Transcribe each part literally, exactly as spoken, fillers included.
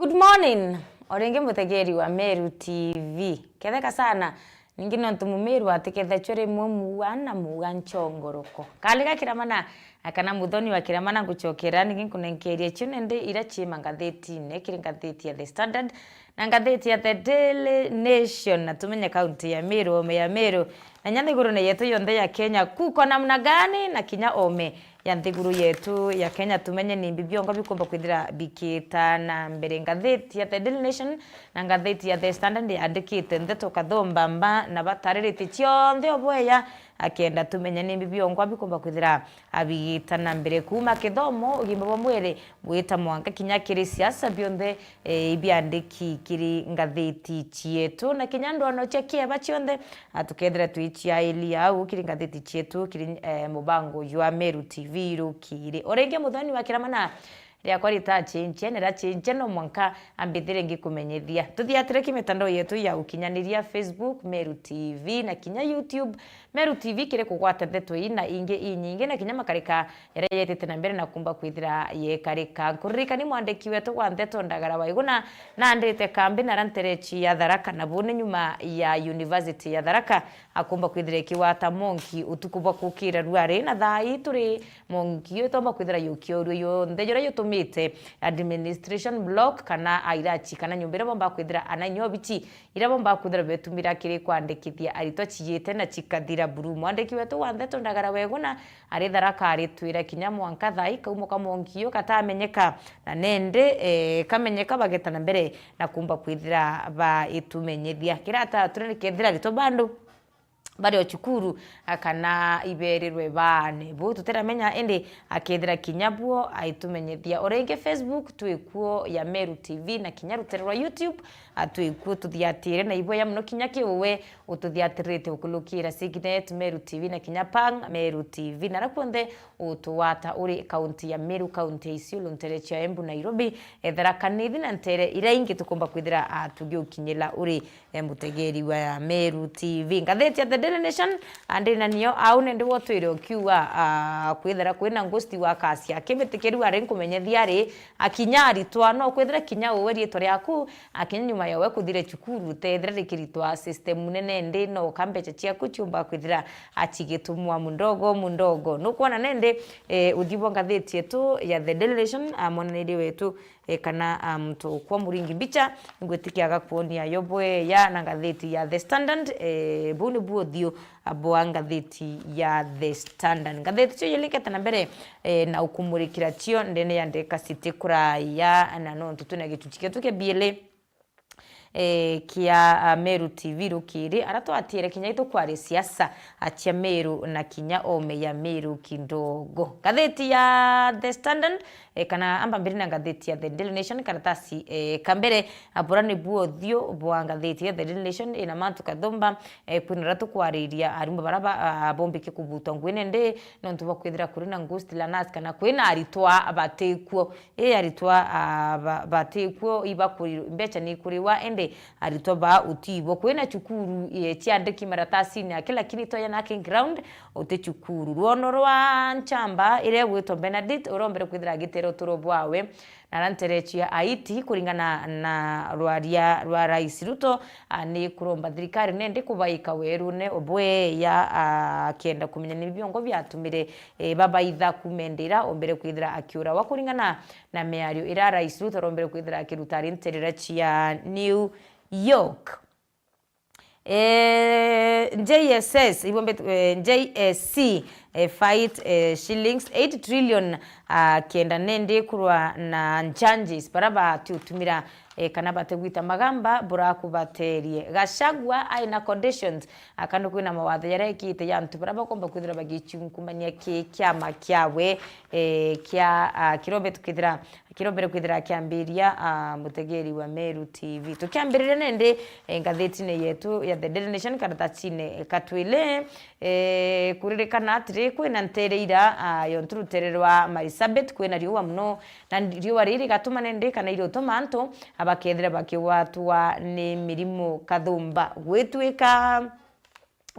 Good morning. O ringi mutegeri wa Meru T V. Ketheka sana. Ningi nontu mumiru atikethecwe rimwe muua na muua nchongoroko. Kali gakiramana, kana muthoni wa kiramana nguchokera, ningi nkunenkeria cio nende ira ciima ngathetine, kiri ngatheti ya The Standard na ngatheti ya The Daily Nation, na tumenye kaunti ya Meru, ome ya Meru, na nya nthigurune yetu yonthe ya Kenya kuko namna gani, na kinya ome ya nthiguru yetu ya Kenya, tumenye ni mbi biongo bikumba kwithira bikiita na mbere. Ngatheti ya The Daily Nation na ngatheti ya The Standard yandikite ndeto kathombamba na batariritie cionthe o bweya, akenda tumenye ni mbi biongo bikumba kwithira abigiita na mbere, kuuma kithomo, ugima bwa mwiri, gwita mwanka kinya kiri siasa, bionthe e, ibiandiki kiri ngatheti cietu, na kinya ndwano cia kieba cionthe, a, tukethira twiciailia au kiri ngatheti cietu, kiri, e, mubango jwa Meru T V rukiri. O ringi muthoni wa kiramana, riakwa ritachinchie, nirachinchie, no mwanka ambithire ngikumenyithia. Tuthiatire ki mitandao yetu ya ukinyaniria, Facebook, Meru T V, na kinya YouTube, Meru T V kiri kugwata ndeto ii na ingi inyingi, na kinya makarika jaria yetite na mbere na kumba kwithira yekarika. Nkuririkani mwandiki wetu wa ndeto Ndagara Waiguna nandite kambi na ranterechi ya Tharaka, na bu ni nyuma ya University ya Tharaka akumba kwithira ikigwata monki utuku bwa kukira ruari, na thaa ii turi monki uyu tomba kwithira yukiorua yonthe juria yutumite administration block kana airachi kana nyumba iria bomba kwithira ananyobichi iria bomba kwithira betumira kiri kwandikithia aritwa ciyite na cikathira buru. Mwandiki wetu wa ndeto Ndagara Waiguna ari Tharaka aritwira kinya mwanka thaa ii kaumo ka monki uyu katamenyeka, na nende, e, kamenyeka bageta na mbere na kumba kwithira baitumenyithia. Kirata turenikethira gito bandu bari o cukuru, a, kana iberirwe baane. Bu tutiramenya, indi akethira kinya buo aitumenyithia. O ringi Facebook twikuo ya Meru T V na kinya rutere rwa YouTube, a, twikuo tuthiatire na iboya muno kinya kiu we ututhiatirite ukulukira Signet Meru T V na kinya Pang Meru T V. Na ra kuonthe utugwata uri kaunti ya Meru, kaunti ya Isiolo, ntere cia Embu, Nairobi, ethera kanithi na ntere iria ingi tukumba kwithira, a, tugiukinyila uri e, mutegeri wa Meru T V. Ngatheti ya The Daily Nation, a, ndi na nio au nindi wotwire ukiuga, a, kwithira kwina ngusti wa kasi akibitikiru ari nkumenyethia ari akinya aritwa, no kwithira kinya uwe riitwa riaku akinya nyuma yawe kuthire cukuru, tethira rikiritwa system nene, ndi no ka mbecha ciaku ciumba kwithira acigitumwa mundogo mundogo. Nukwona nindi, e, uthii bwa ngatheti yetu ya The Daily Nation, a, mwananirie wetu e, kana, a, muntu kwa Muringi Mbicha, ngwitikia agakuonia yo bweya na ngatheti ya The Standard, e, buu ni buo uthiu, a, bwa ngatheti ya The Standard. Ngatheti cio yelikete na mbere, e, na ukumurikira cio ndene ya ndeka citi kuraya, na nontu twina gichuchi kietu kia B L A, e, kia, a, Meru T V rukiri, ara twatiere kinya itukwari siasa, a, cia Meru na kinya ome ya Meru kidogo. Ngatheti ya The Standard, e, kana amba mbiri na ngatheti ya The Daily Nation, karatasi, e, ka mbere, a, bura ni buo uthiu bwa ngatheti ya The Daily Nation, ina mantu kathumba, e, kwina ra tukwariria arimwe bara ba, a, bombike kubutwa ngui nende, nontu bwa kwithira kuri na ghost learners kana kwina aritwa batikuo. Ii aritwa, a, ba-, batikuo ibakuri-, mbecha ni ikuriwa, indi aritwa baa utibo. Kwina cukuru, e, ciandiki maratasini aki, lakini twaya naki ground uti cukuru. Rwono rwa nchamba iria igwitwa Benedict urombere kwithira agitera uturo bwawe na ara nterechi ya Haiti, kuringana na rwaria rwa Rais Ruto, a, ni kuromba thirikari nende kubaika werune obweya, a, akenda kumenya ni biongo biatumire e, babaitha kuuma indi ira ombere kwithira akiurawa. Kuringana na miario ira Rais Ruto arombere kwithira akiruta ari nterera cia New York. E, J S S, ibombet-, e, J S C, e, fight, e, shillings eight trillion, a, kenda nindi kurwa na charges bara batiutumira e, kana batigwita magamba burakubaterie. Gachagua aina conditions, a, kana kwina mawatho jaria ekite ja antu baria bakomba kwithira bagichunkumania ki kiama kiawe, e, kia, a, kirombete kwithira, kirombere kwithira kiambiria, a, mutegeri wa Meru T V. Tukiambiriria nindi, e, ngathitine yetu ya The Daily Nation, karatasine, e, katwile, E, kuririkana atiri, kwina ntere ira, a, yontu rutere rwa Marsabit kwina riua muno, na riua riri rigatuma nende kana irituma antu bakethira bakigwatwa ni mirimu kathumba. Gwitwika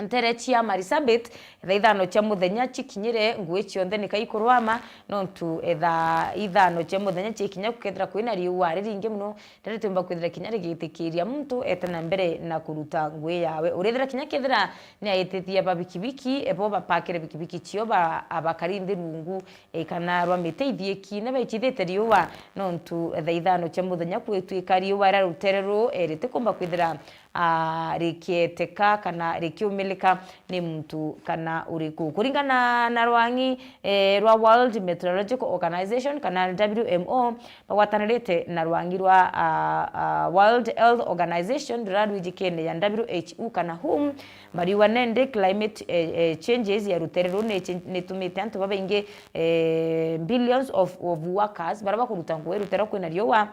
ntere cia Marsabit, thaa ithano cia muthenya cikinyire, ngui cionthe ni kaikurwama, nontu, eh, thaa ithano cia muthenya cikinya gukethira kwina riua riringi mono, riria ritiumba kwithira kinya rigitikiria muntu ete na mbere na kuruta ngui yawe. Urithira kinya kethira ni aititie ba bikibiki, eh, bo bapakire bikibiki cio ba, abakari nthi rungu, eh, kana rwa miti ithiiki, na baichithite riua, nontu thaa ithano cia muthenya kwitwika riua riria rutere ruu, eh, ritikumba kwithira, ah, rikieteka kana rikiumilika ni muntu kana uriku. Kuringana na rwang'i, eh, rwa World Meteorological Organization kana W M O, bagwatanirite na rwang'i rwa, ah, ah, World Health Organization, ruria rwijikene ya W H O kana W H O, mariuga nende climate, eh, eh, changes ya rutere ruu ni chi-, nitumite antu babaingi, eh, billions of, of workers, baria bakuruta ngui rutere kwina riua,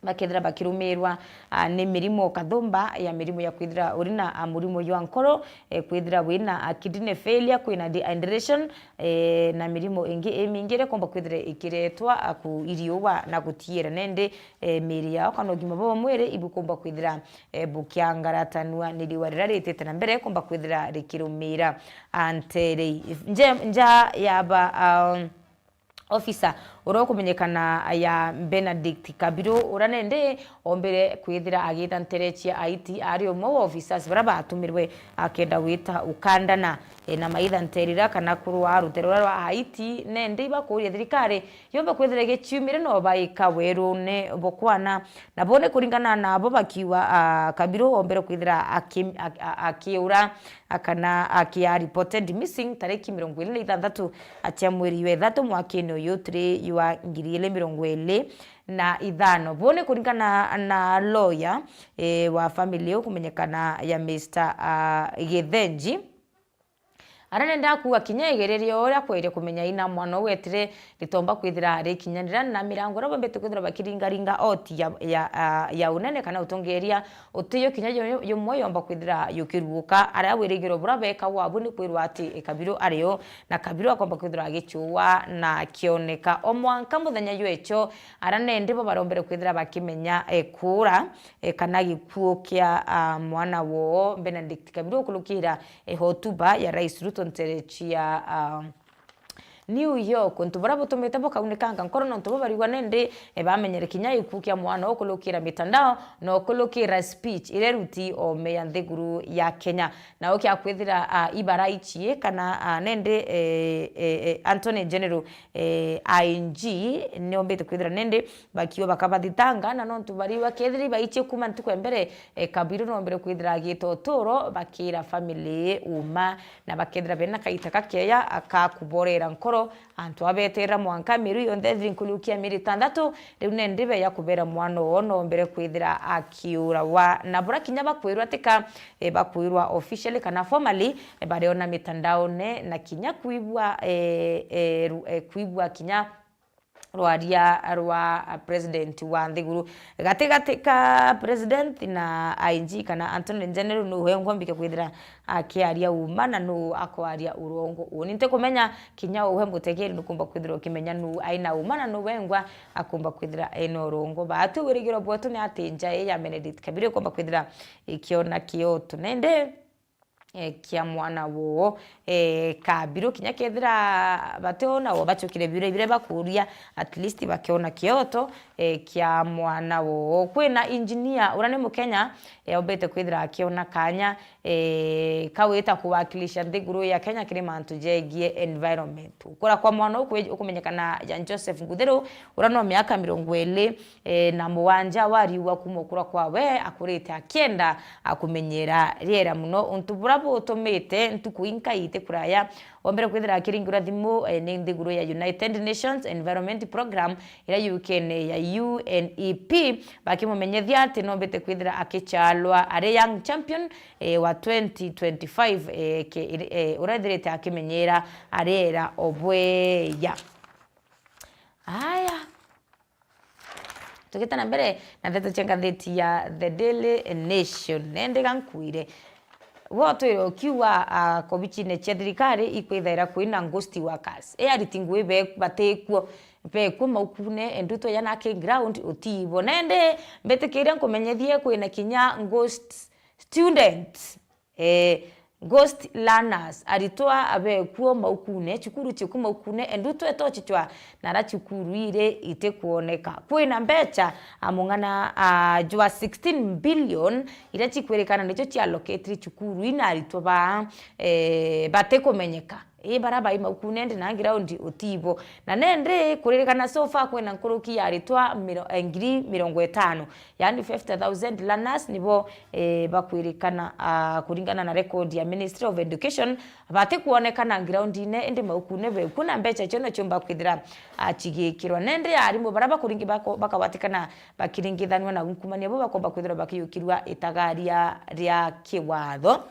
bakethira bakirumirwa, ah, ni mirimo kathumba ya mirimo ya kwithira uri na, ah, murimo jwa nkoro, eh, kwithira wina, ah, kidney failure, kwina dehydration, eh, na mirimo ingi imingi iria ikumba kwithira ikiretwa, ah, ku iriua na gutiira nende, eh, miiri yao kana ugima bwao bwa mwiri ibukumba kwithira, eh, bukiangaratanua ni riua riria ritite na mbere kumba kwithira rikirumira, ah, ntere. Nje-, nja ya ba, um, officer uria ukumenyekana ya Benedict Kabiru, uria nende ombire kwithira agita ntere cia Haiti, ari umwe wa officers baria batumirwe akenda gwita ukandana, e, na maitha ntere iria kana kurwa rutere ruria rwa Haiti, nende ibakuria thirikari yombe kwithira igiciumire no baika werune bukwana. Nabo ni kuringana nabo bakiuga, ah, Kabiru ombere kwithira aki-, a-, a-, akiura, a, kana akia reported missing tariki mirongo iri na ithanthatu cia mweri jwa ithatu mwakene uyu turi jwa ngiri iri mirongo iri na ithano. Bo ni kuringana na lawyer, eh, wa family iu kumenyekana ya Mister, ah, Githenji. Aria nenda kuuga kinya igereria uria kweria kumenya ina mwana uu wetire ritomba kwithira rikinyanira na mirango iria bombete kwithira bakiringaringa oti ya, ya, ah, ya unene kana utongeria utiyo kinya yo-, yomwe yomba kwithira yukiruuka. Aria wirigiro buria bekagwa abu ni kwirwa ati Kabiru ario, na Kabiru akomba kwithira agichua na akioneka. O mwanka muthenya jwecho, aria nende bo barombere kwithira bakimenya, eh, kuura, eh, kana gikuu kia, ah, mwana woo Benedict Kabiru ukurukira, eh, hotuba ya Rais Ruto ntere cia, ah, New York, untu buria butumite bukaunikanga nkoro nontu bo barigwa nindi, eh, bamenyere kinya gikuu kia mwana ukurukira mitandao na ukurukira speech iria iruti ome ya nthiguru ya Kenya. Nao kia kwithira, ah, ibaraichie kana, ah, nindi, eh, eh, eh, Attorney General, eh, I G, niombite kwithira nindi bakiuga bakabathitanga, na nontu bari bakethira ibaichie kuma ntuku ya mbere, e, Kabiru nombere kwithira agita uturo, bakira family uma, na bakethira bena kaita gakeya ka kuborera nkoro. Antu abeterera mwanka mieri yonthe ethiri nkuruki ya mieri itandatu, riu nende beya kubera mwana oo nombere kwithira akiurawa. Na bura kinya bakwirwa tika, e, bakwirwa officially kana formally, e, bariona mitandaone, na kinya kwigua, e, e, ru-, e, kwigua kinya rwaria rwa president wa nthiguru. Gatigati ka president na I G kana Attorney General, nu wengwa mbike kwithira akiaria uma na nu akwaria urongo? Uni ntikumenya, kinya uwe mutegeri nukumba kwithira ukimenya nu aina uma na nu wengwa akumba kwithira ena urongo. Batu wirigiro bwetu ni ati nja ii ya Benedict Kabiru ikumba kwithira ikiona kioto. Nende eh, kia mwana woo, eh, Kabiru, kinya kethira bationa wo bachukire biuria biria bakuria, at least bakiona kioto, eh, kia mwana woo. Kwina engineer uria ni Mukenya, eh, ombite kwithira akiona kanya, eh, kawita kuwakilisha nthiguru ya Kenya kiri mantu jegie environment. Gukura kwa mwana ukwe-, ukumenyekana ja Joseph Nguthiru, uria no miaka mirongo iri, e, na mugwanja wariua kuma ukura kwawe, akurite akienda, a, kumenyera riera muno. Untu buria butumite ntuku inkai iti kuraya, ombere kwithira akiringirwa thimu, e, ni nthiguru ya United Nations Environment Program, iria yukene ya U N E P, bakimumenyethia ati nombite kwithira akichalwa ari young champion, e, wa twenty twenty-five, e, ke-, e, uria ethirite akimenyera riera obweya. Aya. Tugite na mbere na ndeto cia ngatheti ya The Daily Nation. Nende gankwire. Gwe utwire ukiuga, ah, kobichine cia thirikari ikwithaira kwina ghost workers. E ariti ngui be-, batikuo, bekuo maukune, e nduto ya naki ground utibo. Nende mbitikiria nkumenyethie kwina kinya ghost students. Eh, Ghost learners, aritwa abekuo maukune, cukuru ciku maukune, endu twetochicwa nara cukuru iri itikwoneka. Kwina mbecha, a, mung'ana, a, jwa sixteen billion iria cikwirikana nicio ciallocated cukuru ina aritwa ba, eh, batikumenyeka. Ii bara bai maukune ndi na ground utibo. Na nendi kuririkana so far kwina nkuruki ya aritwa miro-, eh, ngiri mirongo itano, yani fifty thousand learners nibo, eh, bakwirikana, ah, kuringana na record ya Ministry of Education, batikwonekana ground-ine, indi maukune bekuo na mbecha icio no ciumba kwithira, ah, cigikirwa. Nendi arimu bara bakuringi-, bako-, bakagwatikana bakiringithanua na unkumania bo bakomba kwithirwa bakiyukirua itagaria ria kiwatho.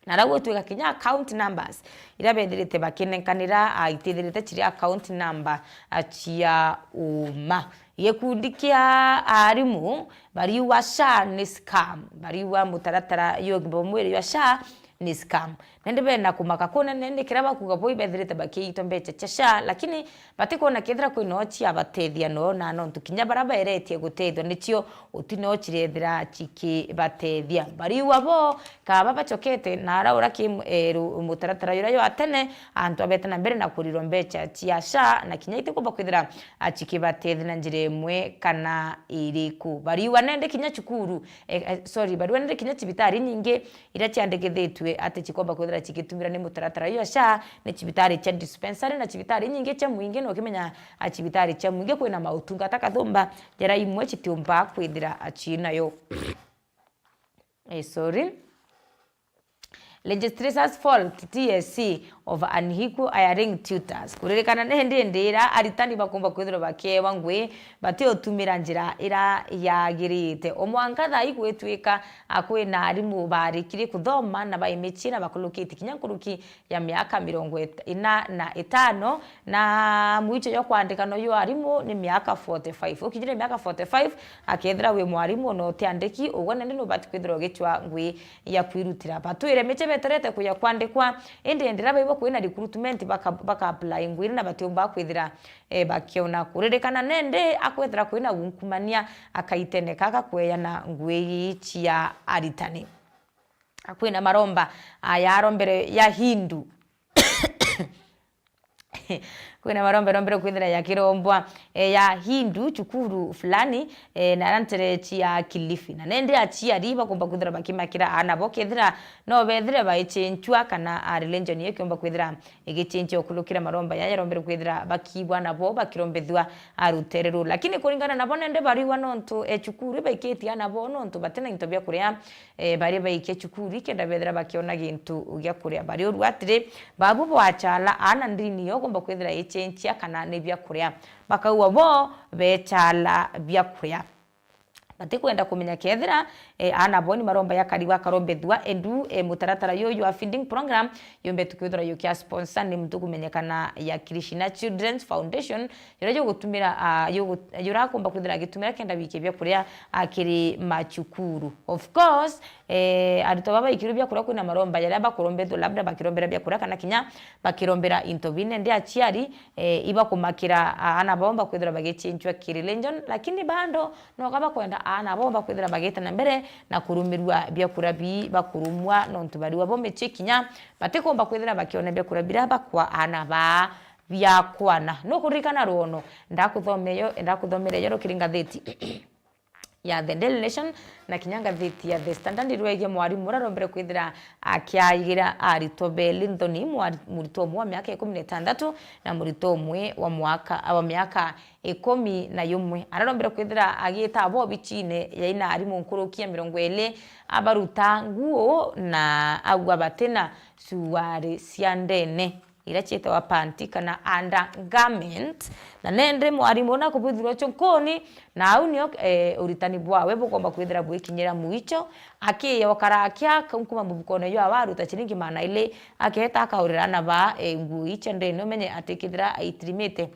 Na rau gutwika kinya account numbers iria bethirite bakinenkanira, ah, itithirite ciri account number, ah, cia uma. Gikundi kia arimu bariuga SHA ni scam, bariuga mutaratara yo ugima bwa mwiri jwa SHA ni scam. Nende bena kumaka kunene ni kiria bakuga bo ibethirite bakiitwa mbecha cia SHA, lakini batikwona kethira kwina o ciabatethia no, na nontu kinya bara baeretie gutethua nicio uti no cirethira cikibatethia. Bariuga bo kaba bacokete na ara ura ki, eh, ru-, mutaratara jura jwa tene, antu abete na mbere na kurirwa mbecha cia SHA na kinya itikumba kwithira, ah, cikibatethia na njira imwe kana iriku. Bariuga nende kinya cukuru, eh, eh, sorry, bariuga nende kinya cibitari nyingi iria ciandikithitue ati cikomba kwithira cigitumira ni mutaratara jwa SHA, ni cibitari cia dispensary na cibitari nyingi cia mwingi. Na ukimenya, a, cibitari cia mwingi kwina mautungata kathumba jaria imwe citiumba kwithira, a, ciinayo. Eh, sorry. Legislators fault T S C of unequal hiring tutors. Kuririkana ni ndi ndira aritani bakumba kwithirwa bakiewa ngui batiutumira njira ira yagirite. O mwanka thaa ii gwitwika, a, kwina arimu barikirie kuthoma na bai micii na bakurukite kinya nkuruki ya miaka mirongo ina na itano, na mwicho jwa kwandika no jwa arimu ni miaka forty-five. Ukinyire miaka forty-five, akethira wi mwarimu na utiandiki, ugwe nende nubati kwithirwa ugicwa ngui ya kwirutira. Batwire miche beterete kuja kwandikwa, indi ndira baibo kwina recruitment baka, baka apply ngwiri na batiumba kwithira, eh, bakiona kuririkana nende akwethira kwina gunkumania akaitene kaka kweyana ngui cia aritani. Kwina maromba, ah, ya rombere ya Hindu. Kwina marombe rombere kwithira ya kirombwa, eh, ya Hindu cukuru fulani, eh, na ara nterechi ya Kilifi. Na nende aciari bakumba kwithira bakimakira aana bo kethira no bethire baichenchua kana, ah, religion iyo kiumba kwithira igichenchia ukurukira maromba yaya rombere kwithira bakibwa nabo bakirombethua, ah, rutere ruu. Lakini kuringana nabo nende bariwa nontu, eh, cukuru ibaikitie aana bo nontu batina into bia kuria, eh, bari baikia cukuru ikenda bethira bakiona gintu gia kuria. Bariurua atiri, babu bwachala aana ndini yo gomba kwithira ichenchia kana ni bia kuria. Bakauga bo bechala bia kuria. Batikwenda kumenya kethira, eh, aana bo ni maromba yakari bakarombethua, endu, eh, mutaratara yuyu wa feeding program yumbe tukwithira yukia sponsor ni muntu kumenyekana ya Krishna Children's Foundation, juria jugutumira, ah, jugu-, juria akumba kwithira agitumira kenda wikie bia kuria, ah, kiri macukuru. Of course, eh, arutwo baba baikirwe bia kuria kwina maromba jaria bakurombethwa, labda bakirombera bia kuria kana kinya bakirombera into bine. Ndi aciari, eh, ibakumakira, ah, aana bao bakwithirwa bagichinchwa kiri religion, lakini bado noka bakwenda aana bao bakwithira bagita na mbere na kurumirwa bia kuria bii bakurumwa nontu bariwa bo michie kinya batikumba kwithira bakiona bia kuria biria bakwa aana baa bia kwana. Nukuririkana rwono ndakuthomeyo, ndakuthomere yo rukiri ngatheti ya The Daily Nation na kinya ngatheti ya The Standard rwegie mwarimu uria arombere kwithira akiaigira aritwo beli nthoni, mwari-, muritwo umwe wa miaka ikumi na itandatu na muritwo umwe wa mwaka, wa miaka ikumi na yumwe. Ararombere kwithira agita abo obichine ya ina arimu nkuruki ya mirongo iri abaruta nguo na agwa batina suruari cia ndene iria ciitawa panty kana undergarment, na nende mwarimu una kubuthirwa ucio nkuni, na au nio, eh, uritani bwawe bukomba kwithira bwikinyira mwicho, akiyokara akia kuma mubukone jwawe aruta chiringi magana iri, aketa akaurira aana baa, eh, nguo icio ndene, umenye ati kithira aitirimite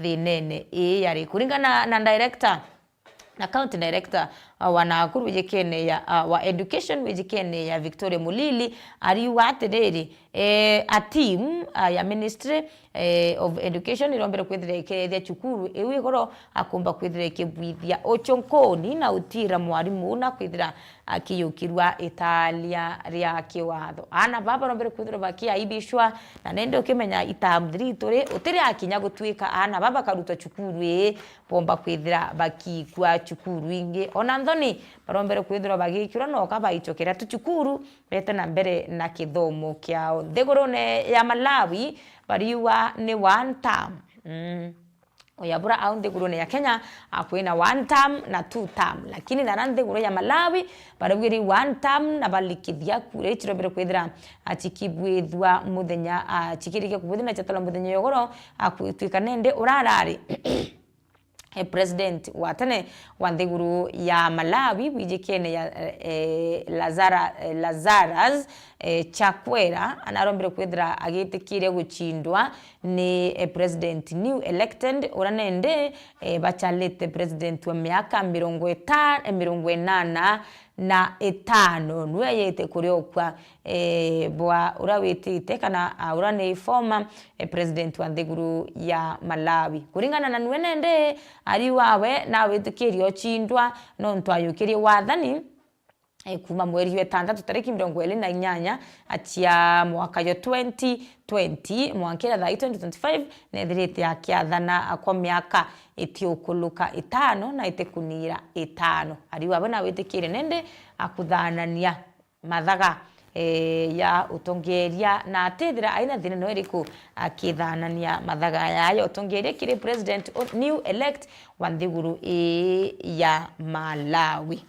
thinene ii yari. Kuringana na director, na county director, uh, wa Nakuru wijikene ya, uh, wa education wijikene ya Victoria Mulili, ariuga atiriri, Eh, a team, ah, ya Ministry, eh, of Education irombere kwithira ikethia cukuru iu igoro akumba kwithira ikibwithia ucunkuni na utiira mwarimu na kwithira akiyukirwa italia ria kiwatho. Aana baba barombere kwithirwa bakiaibishwa, na nende ukimenya itamu ritu ri utiri akinya gutwika aana baba bakarutwa cukuru ii bomba kwithira bakikua cukuru ingi. Ona nthoni barombere kwithirwa bagikirwa noka baicokeria tu cukuru bete na mbere na kithomo kiao. Nthigurune ya Malawi bariuga ni one term. Mm. Oya bura au nthigurune ya Kenya akwina one term na two term, lakini nara nthiguru ya Malawi baraugiri one term na balikithia kura ichirombere kwithira achikibwithua muthenya, achikirikia kubwithua na chatala muthenya yogoro akwitwika nende urarari eh, president wa tene wa nthiguru ya Malawi bwijikene ya eh, Lazara, eh, Lazarus eh, Chakwera anarombire kwithira agitikiria guchindwa ni eh, president new elected ura nende eh, bachalite president wa miaka mirongo ita-, eh, mirongo inana na itano nwe yete kuriokwa eh, bwa ura witite kana ah, ura ni former eh, president wa nthiguru ya Malawi. Kuringana na nwe nende, ari wawe na witikirio chindwa nontu ayukirie wathani eh, kuma mweri wa itantatu tariki mirongo iri na inyanya achia mwaka yo twenty twenty mwankira thai twenty twenty-five nethirite akiathana kwa miaka itiukuluka itano na itikunira itano. Ari wawe na witikirie nende akuthanania mathaga eh, ya utongeria na atithira aina thina no iriku akithanania mathaga ya ya utongeria kiri president o- new elect wa nthiguru ii ya Malawi.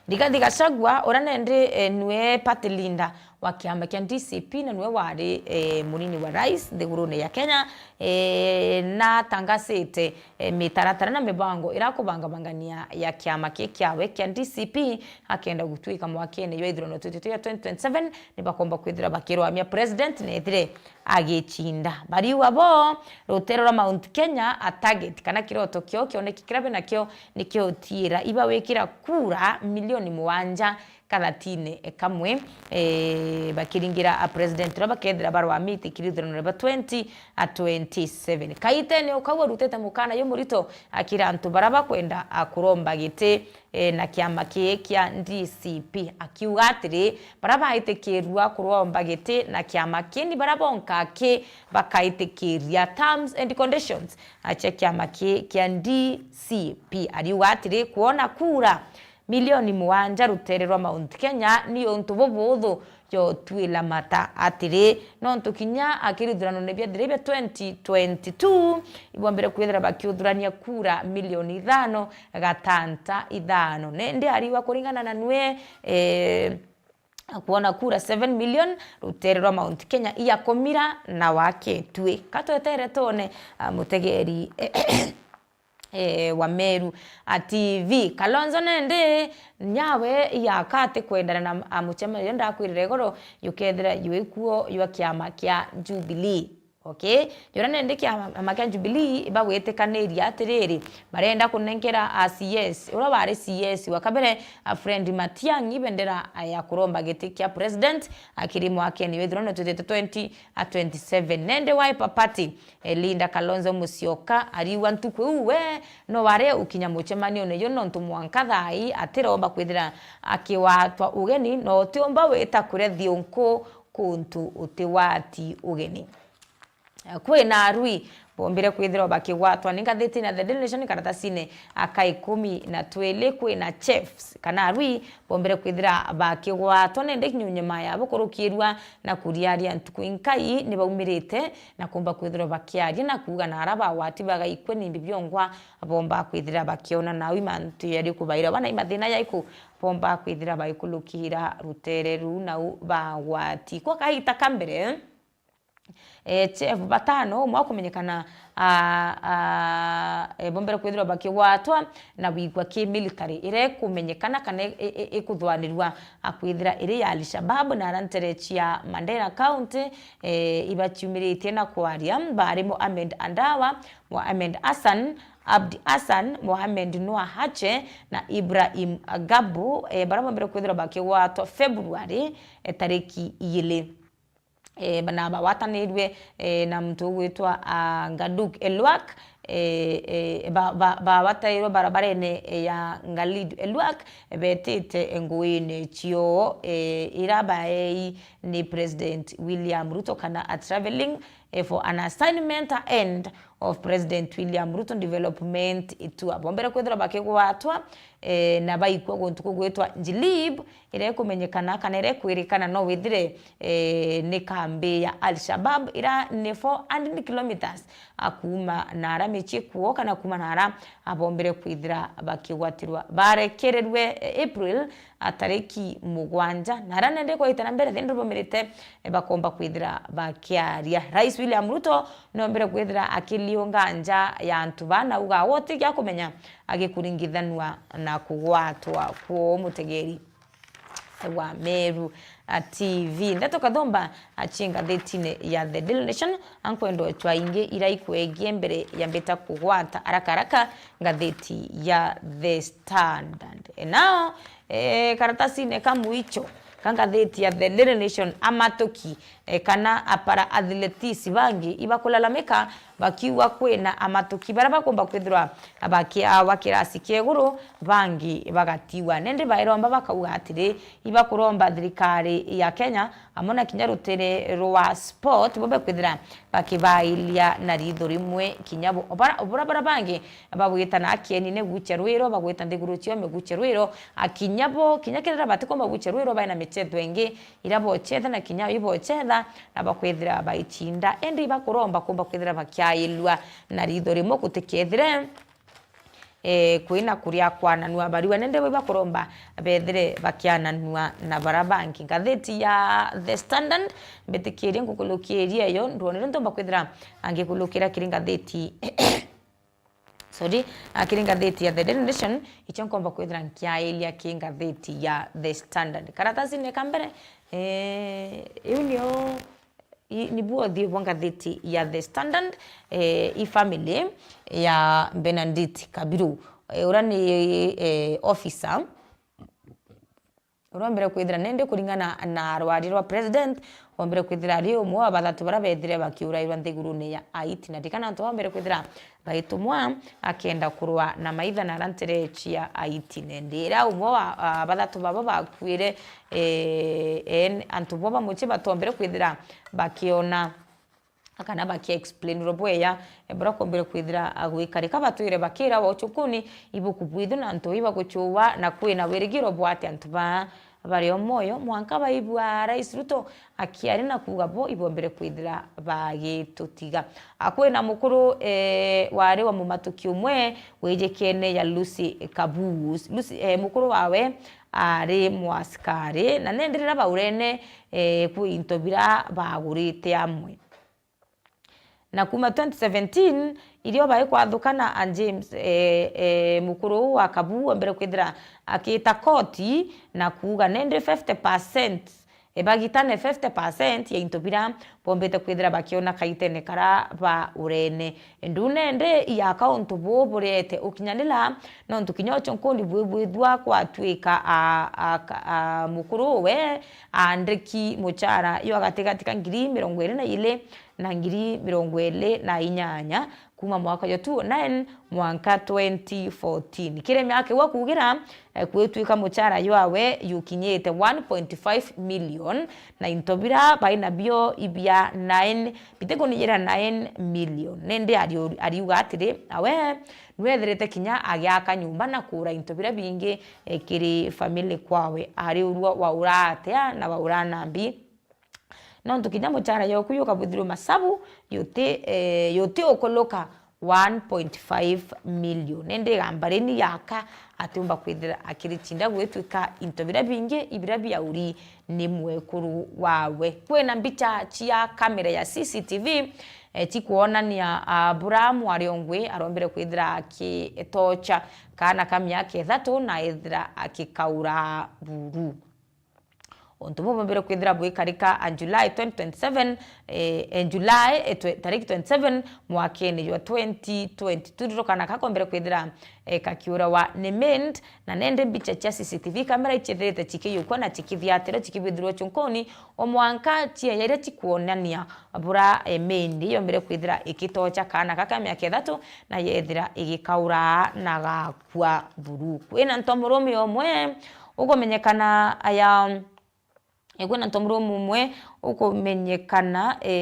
Rigathi Gachagua ura nende eh, nwe party leader wa kiama kia D C P na nwe wari eh, munini wa rais nthigurune ya Kenya eh, na tangasite eh, mitaratara na mibango irakubangabangania ya kiama ki kiawe kia D C P akenda gutwika mwakene jwa ithurano twitite ya twenty twenty-seven ni bakomba kwithira bakirwamia president nethire agichinda. Bariuga bo rutere rwa Mount Kenya a target kana kiroto kio kioneki kirabe nakio ni kiutiira iba wikira kura milioni mugwanja kathatine kamwe eh, bakiringira a president uria bakethira barwamite kiri ithurano ria twenty twenty-seven. Kaitene ukau arutite mukana yo murito akira antu bara bakwenda akuromba giti eh, na kiama kii kia D C P akiuga atiri bara baitikirua kuromba giti na kiama kii ni bara bonka ki bakaitikiria terms and conditions acha kiama kii kia D C P. Ariuga atiri kwona kura milioni mugwanja rutere rwa Mount Kenya ni untu bubuthu jotwila mata atiri nontu kinya akiri ithuranone bia thire bia twenty twenty-two ibombire kwithira bakiuthurania kura milioni ithano gatanta ithano. Nende ariwa kuringana na nwe eh, kwona kura seven million rutere rwa Mount Kenya iya komira na waketue. Katwetere tone ah, mutegeri eh, wa Meru a T V. Kalonzo nende nyawe yaka ati kwendana na amuchema yo ndakwirire igoro yukethira yuikuo ywa kiama kia Jubilee. Okay, jura nende kiama kia Jubilee bagwitikaniria atiriri barenda kunenkera a C S ura wari C S wa kabere a Fred Matiang'i bendera ya kuromba giti kia president akiri mwakeni withirwa no twitite twenty twenty-seven. Nende Wiper Party eh, Linda Kalonzo Musyoka ariuga ntuku iu we no ware ukinya muchemanione yo nontu mwanka thai atiromba kwithira akiwatwa ugeni no utiumba wita kuria thiunku kuntu utiwati ugeni. Eh, kwina arui bombire kwithirwa bakigwatwa ni ngathitine ya The Daily Nation karatasine aka ikumi na twili kwina chefs kana arui bombire kwithira bakigwatwa nende kinya unyuma yabo kurukirwa na kuriaria ntuku inkai ni baumirite na kumba kwithirwa bakiaria na kuuga na ara bagwati bagaikwe nimbi biongwa bomba kwithira bakiona nau imantu yari kubaira bana imathina yaiku bomba kwithira baikulukira rutere ruu nau bagwati kwa kaita ka mbere. Eh, chef batano umwe akumenyekana ah, ah, eh, bombere kwithirwa bakigwatwa na wigwa ki military ire kumenyekana kana i- i- ikuthwanirwa akwithira iri ya Al-Shabab na ara ntere cia Mandera County eh, ibaciumiritie na kwaria bari Mohamed Andawa, Mohamed Hassan, Abdi Hassan, Mohamed Noah Hache na Ibrahim Gabu eh, bara bombere kwithirwa bakigwatwa February eh, tariki igiri. eh, na bagwatanirue, eh, na muntu ugwitwa, ah, Ngaduk Elwak, eh, eh, ba- ba- bagwatairwe barabarene ya Ngalid Elwak, betite nguine cioo, eh, ira baei ni President William Ruto kana a travelling, eh, for an assignment ahead of President William Ruto development tour. Bombere kwithirwa bakigwatwa, eh, na baikua guntu kugwitwa Jilib, iria ikumenyekana kana iria ikwirikana no withire, eh, ni kambi ya Al-Shabab, ira ni four hundred kilometres, a, kuuma na ara micii kuo kana kuuma na ara abombere kwithira bakigwatirwa. Barekererwe, eh, April, a, tariki mugwanja, na ara nende kwaita na mbere, then rubumirite, eh, bakomba kwithira bakiaria. Rais William Ruto nombere kwithira akiliunga nja ya antu baa, na auga gutigia kumenya agikuringithanua na kugwatwa kwoo mutegeri wa Meru, a, T V. Ndeto Kathumba aci ngathitine ya The Daily Nation, ankwendwa cwa ingi ira ikwegie mbere ya mbita kugwata haraka haraka ngathiti ya The Standard. E, nao, e, karatasine ka mwicho ka ngathiti ya The Daily Nation, amatuki, e, kana apara athletics bangi ibakulalamika bakiuga kwina amatuki baria bakomba kwithirwa bakiawa kirasi kia iguru, bangi bagatiwa. Nindi bairomba bakauga atiri, ibakuromba thirikari ya Kenya amwe na kinya rutere rwa sport bobe kwithira bakibailia na ritho rimwe kinya bo. Obara- obura bara bangi bagwita na akieni ni gucia rwiro, bagwita nthiguru cio migucia rwiro, a, kinya bo, kinya kirira batikomba gucia rwiro, baina michetho ingi ira bochetha na kinya ibochetha na bakwithira baichinda, indi ibakuromba kumba kwithira bakiailua na ritho rimwe gutikethire, eh, kwina kuria kwananua barua, nende bo ibakuromba bethire bakiananua na bara bangi. Ngathiti ya The Standard, mbitikirie ngukulukiria iyo, ndwonire ntomba kwithira angikulukira kiri ngathiti sorry, a, kiri ngathiti ya The Daily Nation, icio nkomba kwithira nkiailia ki ngathiti ya The Standard. Karatasine ka mbere, eh, iu nio, i- nibuo uthiu bwa ngathiti ya The Standard, eh, i family ya Benedict Kabiru, eh, uria ni, eh, officer urombere kwithira nende kuringana na rwari rwa president, wombere kwithira ari umwe wa bathatu baria bethire bakiurairwa nthigurune ya Haiti, na ndikana antu bombere kwithira baitumwa akenda kurwa na maitha na ara ntere cia Haiti. Nende ira umwe wa, a, bathatu babo bakuire, e, en, antu bo bamuci batombere kwithira bakiona kana bakia explainirwo bweya, e, buria kombere kwithira, a, gwikarika. Batwire bakira wa ucukuni ibuku bwithu na antu ibagucua, na kwina wirigiro bwa ati antu baa bari o mwoyo mwanka baibua Rais Ruto akiaria na kuuga bo ibombere kwithira bagitutiga. A, kwina mukuru, e, wari wa mumatuki umwe wijikene ya Lucy Kabus. Lucy, e, mukuru wawe ari mwasikari, na nende rira baurene, e, kwi into bira bagurite amwe. Na kuma twenty seventeen, irio bai kwathukana a James, e, e, mukuru uu wa Kabu, ombere kwithira akita koti na kuuga nende fifty percent, e, bagitane fifty percent ya into bira bombete kwithira bakiona kaitene kara ba urene. Ndu nende iaka untu buu buriete ukinyanira, nontu kinya ucio nkundi bwibwithua kwatwika a, a, a, mukuru uwe aandiki muchara yo gatigati ka ngiri mirongo iri na ili na ngiri mirongo iri na inyanya, kuma mwaka jwa two oh nine mwanka twenty fourteen. Kiri miaka iu akuugira, e, kwitwika muchara jwawe jukinyite one point five million, na into bira bai nabio ibia nine, bitikuninyira nine million. Nindi ari-, ariuga atiri, awe nwethirite kinya agiaka nyumba na kuura into bira bingi, e, kiri family kwawe. Ari urua waura atia na waura nambi? Nontu kinya muchara yoku yukabuthirwe masabu, yuti, eh, yuti ukuluka one point five million. Indi igamba rini yaka atiumba kwithira akirichinda gwitwika into bira bingi ibira biauri ni mwekuru wawe. Kwina mbicha cia kamera ya C C T V, eh, chikwonania, ah, Abraham Wariongwi arombire kwithira akitocha kaana ka miaka ithatu na ethira akikaura buru. Untu buu bwombire kwithira bwikarika a July twenty twenty-seven, eh, eh, July, eh, twe-, tariki twenty-seven mwakene jwa twenty twenty-two, ndio kana kakombire kwithira, eh, kakiurawa ni Mind, na nende mbicha cia C C T V camera iciethirite cikiyukwa na cikithiatirwa cikibithirwa chunkuni, o mwanka ciaya iria cikwonania bura, eh, Mind yombire kwithira ikitocha kaana gaka miaka ithatu na yethira igikaura na gakua buru. Kwina ntomurume omwe ukumenyekana aya E, kwina ntomurume umwe ukumenyekana, e,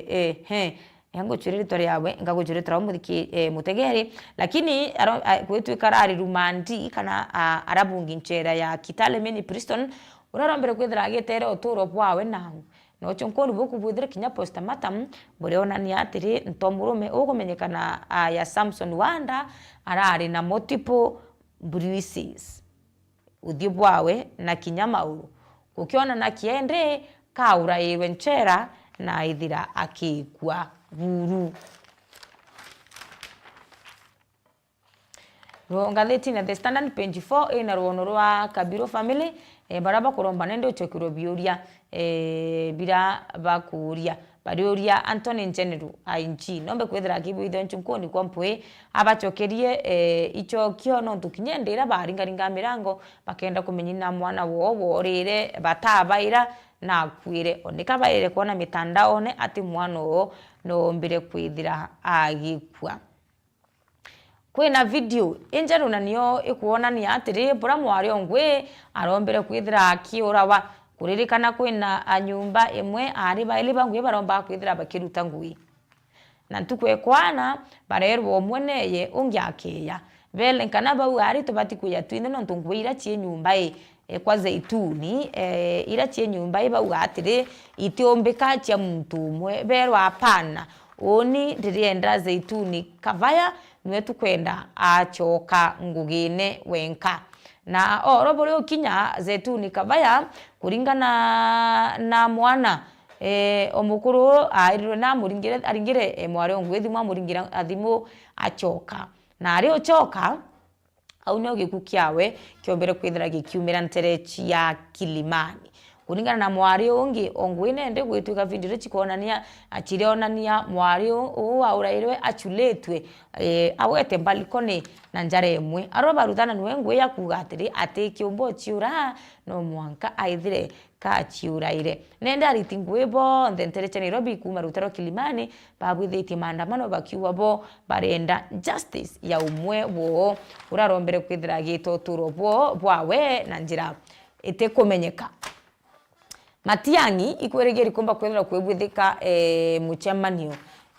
e, he, e, nguchwire ritwa riawe, ngaguchwire ritwa riawe muthiki, e, mutegeri, lakini aro-, a-, gwitwika arari rumandi kana, a, arabungi nchera ya Kitale Mini Prison, uria arombere kwithira agitere uturo bwawe na, na uchunkuni buku bwithire kinya postmortem burionania atiri ntomurume ukumenyekana, a, ya Samson Wanda arari na multiple bruises. Uthiu bwawe na kinya mauru. Gukionana kiendi kaurairwe nchera na aithira akikua buru. Ru-, ngathitine The Standard page four ina ruono rwa Kabiru family, e, baria bakuromba nende ucokerwe biuria, e, bira bakuuria. Bariuria Anthony General, I G, nombe kwithira akibwithia nchunkuni kwa mpwi, abacokerie, e, icokio nontu kinya indi iria baringaringa mirango bakenda kumenya na mwana woo worire batabaira na akuire. Onika baire kwona mitandaone ati mwana oo noombire kwithira agikua. Kwina video injeru na nio ikwonania atiri, bura mwari o ngui arombire kwithira akiurawa. Kuririkana kwina a nyumba imwe aari bairi ba ngui barombaga kwithira bakiruta ngui. Na ntuku ekwana, barerwa umwe neye, ungi akiya. Bele nkana bau aari tubati kwija twinthe nontu ngui iria cii nyumba i, e, kwa Zeituni, e, iria cii nyumba i bauga atiri, itiumbika cia muntu umwe. Berwa, hapana, uuni ndirienda Zeituni Kavaya, niwe tukwenda acoka ngugine wenka. Na oro buri ukinya Zeituni Kavaya, kuringana na mwana, e, o mukuru airirwe na amuringire-, aringire, e, mwari o ngui thimu, amuringire thimu acoka. Na ari ucoka, au nio gikuu kiawe kiombere kwithira gikiumira ntere cia Kilimani. Kuringana na mwari ungi o ngui nende gwitwika video iria cikwonania, a, cirionania mwari u-, uu aurairwe achuritwe, e, agwete mbalikoni na njara imwe. Arua baruthana niwe ngui ya kuuga atiri, ati kiumba uciura, no mwanka aithire kaciuraire. Nende ariti ngui bonthe ntere cia Nairobi kuuma rutere rwa Kilimani babwithitie maandamano bakiuga bo barenda justice ya umwe woo uria arombere kwithira agita uturo bwoo bwawe na njira itikumenyeka. Matiang'i ikwirigiri kumba kwithirwa kwibwithika, e, mucemanio,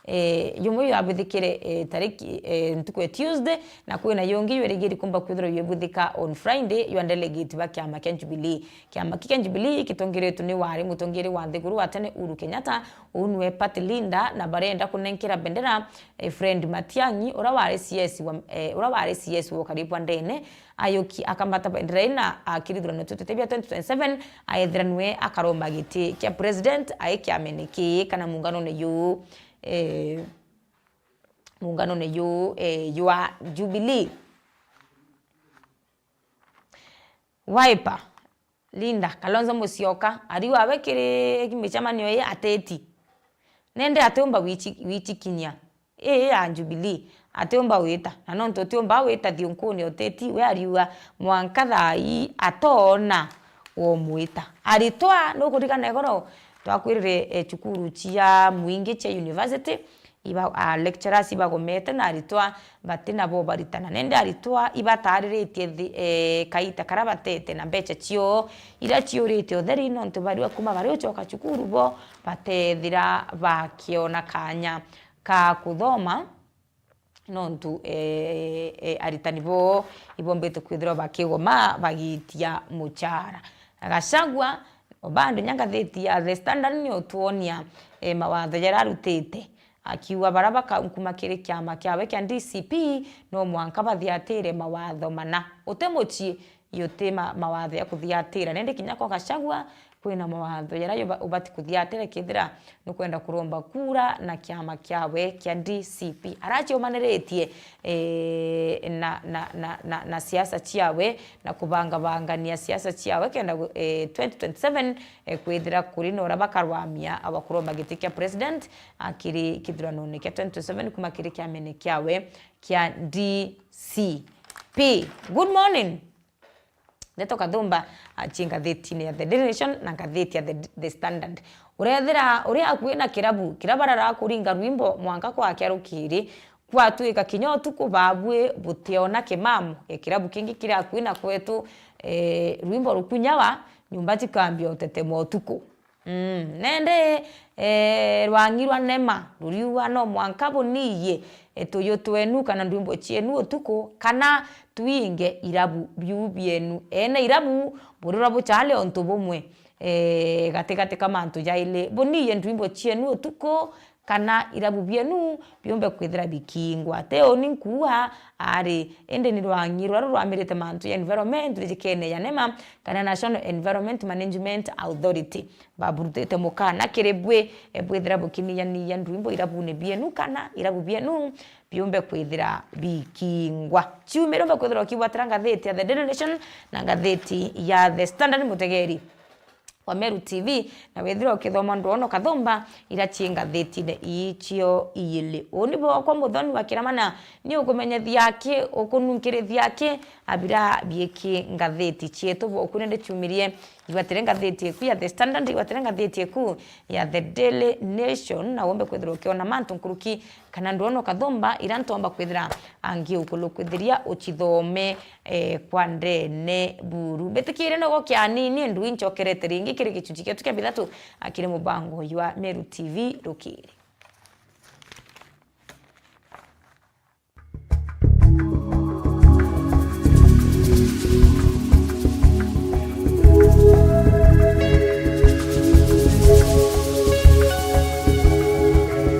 e, jumwe jwabwithikire, e, tariki, e, ntuku ya Tuesday, na kwina yungi jwirigiri kumba kwithirwa jwibwithika on Friday jwa delegate ba kiama kia Jubilee. Kiama kia Jubilee gitongeretwe ni wari mutongeri wa nthiguru wa tene Uhuru Kenyatta, uu niwe party leader, na barenda kunenkera bendera, e, Fred Matiang'i, uria wari C S wa, e, uria wari C S wa ukari bwa ndene, ayuki akambata bendera ina akirithirwa na tutete bia twenty twenty-seven, aethira niwe akaromba giti kia president ai kiamene kii kana muunganone juu, eh, muunganone juu, eh, jwa Jubilee. Wiper leader Kalonzo Musyoka ariu awe kiri micemanio ii ateti. Nende atiumba wichi-, wichikinyia ii ya Jubilee, atiumba wita, na nontu utiumba wita thiunkuni uteti, we ariuga mwanka thaa ii atoona womwita. Aritwa, nukuririkana igoro twakwirire, e, cukuru cia mwingi cia university, iba, a, lecturers ibagomete na aritwa bati nabo baritana. Nende aritwa ibatariritie thi-, e, kaita karia batete na mbecha cioo iria ciurite utheri, nontu bariuga kuma bari ucoka cukuru bo batethira bakiona kanya ka kuthoma, nontu, e, e, aritani boo ibombite kwithirwa bakigoma bagitia muchara. Na Gachagua, o bado nya ngathiti ya The Standard ni utwonia, e, mawatho jaria arutite, akiuga baria bakankuma kiri kiama kiawe kia D C P no mwanka bathiatire mawatho mana. Uti mucii, yuti ma-, mawatho ya kuthiatira. Nindi kinya kwa Gachagua, kwina mawatho jaria uba-, ubati kuthiatira kethira nukwenda kuromba kura na kiama kiawe kia D C P. Araciumaniritie, eh, na, na, na, na, na siasa ciawe na kubangabangania siasa ciawe kenda gu-, eh, twenty twenty-seven, eh, kwithira kuri na uria bakarwamia wa kuromba giti kia president, akiri kithuranone kia twenty twenty-seven kuma kiri kiamene kiawe kia D C P. Good morning. Ndeto Kathumba, ah, ci ngathitine ya The Daily Nation na ngathiti ya The, The Standard. Urethira uri akui na kirabu kiria barara kuringa rwimbo mwanka kwakia rukiri, kwatuika kinya utuku babui butiona kimamu, e, kirabu kingi kiri akui na kwetu, e, rwimbo rukunyawa, nyumba cikambia utetema utuku. Mm, nende, eh, rwang'i rwa nema ruriuga no mwanka buniiye, eh, tuyu twenu kana ndwimbo cienu utuku, kana twinge irabu biu bienu. Ene irabu burirwa buchale untu bumwe, eh, gatigati ka mantu jaili. Buniiye ndwimbo cienu utuku, kana irabu bienu biumbe kwithira bikingwa. Ti uni nkuuga ari, indi ni rwang'i ruria rurwamirite mantu ya environment rijikene ya nema, kana National Environment Management Authority. Baburutite mukana kiri bwi, e, bwithira bukiniyaniya ndwimbo irabune bienu kana irabu bienu biumbe kwithira bikingwa. Ciumire umbe kwithira ukibwatira ngathiti ya The Daily Nation na ngathiti ya The Standard, mutegeri wa Meru T V, na withira ukithoma ndwono kathumba ira ci ngathitine ii cio iili. Uni bwakwa Muthoni wa Kiramana, ni ukumenyethia aki, ukununkirithia aki, abira biiki ngathiti cietu bwoku nende ciumirie. Igwatire ngathiti eku ya The Standard, igwatire ngathiti eku ya The Daily Nation, na wombe kwithirwa ukiona mantu nkuruki kana ndwono kathumba ira ntomba kwithira angi ukulu kwithiria ucithome, eh, kwa ndene buru. Mbitikire nogo kianini, ndui ncokerete ringi kiri gichunchi gietu kia bithatu, akiri mubango jwa Meru T V rukiri.